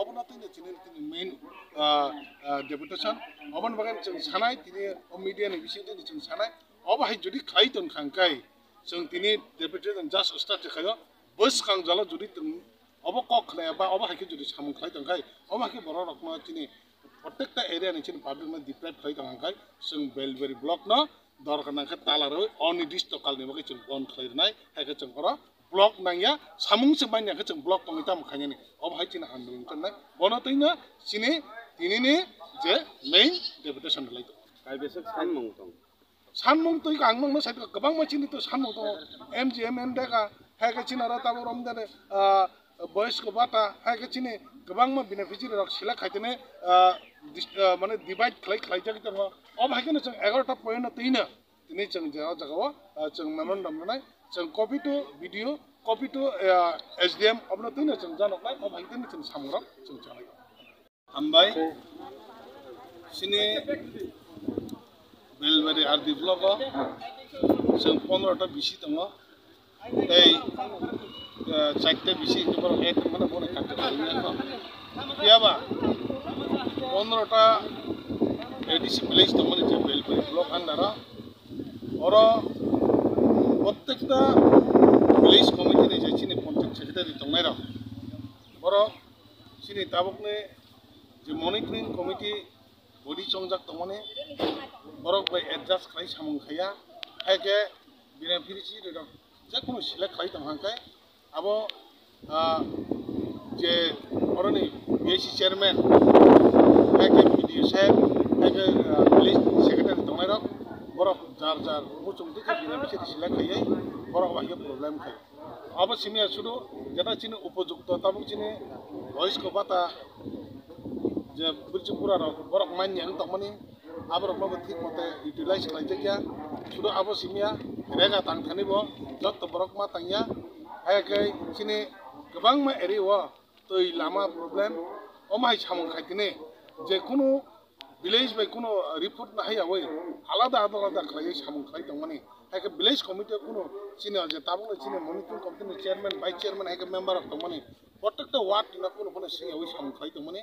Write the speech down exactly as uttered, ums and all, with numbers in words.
Obono tini chini, tini main, ah, ah, deputation. Oboni bagwi chwng sanai, tini o media ni bisingo tini chwng sanai. Obo hai jodi khlai tong kha hwnkhe, chwng tini deputation just start khaio. Bwskang jalo jodi tong, obo kok khnaya ba obo hai khe jodi samung khlai tong khai, obo hai khe borok rokno chini protekta area ni chini public no deprive khlai tong kha hwnkhe, chwng Belbari block no dorkar nangkhe tala rwi onidishto kalni bagwi chwng bon khlai rwnai, hai khe chwng oro block nangya, samung se manya khe chwng block tongwi tamo khainani. Obo hai chini andolon tongnai. Bono twino chini tinini je main deputation rwlai tongo. Kaibeswk sanmung tong? Sanmung twi ang nokno sai kwbangma chini to sanmung tongo. M G M N D K, hai khe chini oro tabuk romdani, ah, boyos ko bata, hai khe chini kwbangma beneficiary rok select khaitene, ah, dis-, ah, mane divide khlai khlaijagwi tongo. Obo hai kheno chwng egarota point no twino tini chwng je o jaga o, ah, chwng memorandum rwnai, chwng copy to B D O, copy to, ah, S D M, obono twino chwng janoknai, obo hai kheno chwng samungrok chwng chanai. Hambai, chini Belbari R D block o chwng pondro ta B C tongo. Tei, eh, chaita bisi hwnkhe borok add wngmano, bono kanta khlaimani kho. Phiya ba pondro ta A D C village tongmani je Belpuri block under o. Oro prottekta village committee ni je chini panchayat secretary tongnairok, borok chini tabukni je monitoring committee body chongjak tongmani, borok bai adjust khlai samung khaiya, hai khe beneficiary rok je kunu select khlai tong hang khe abo, ah, je oroni B A C chairman, hai khe B D O saheb, hai khe, ah, village secretary tongnai rok, borok jar jar muchung twi khe beneficiary select khaiwi borok bai khe problem khai. Abo simi ya sudu jeta chini upojukto tabuk chini boyos ko bata je bwrwi bura rok borok manya wng tongmani, aborok no bo thik mote utilize khlai jak ya. Sudu abo simi ya rega tang thani bo jotto borok ma tang ya. Hai khe chini kwbangma area o twi lama problem, omo hai samung khai tini je kunu village bai kunu report na haiyawi alada alada khlaiwi samung khlai tongmani. Hai khe village committee o kunu chini je tabukno chini monitoring committee ni chairman, vice chairman, hai khe member rok tongmani. Prottekta ward ni no kunu phano singyawi samung khlai tongmani.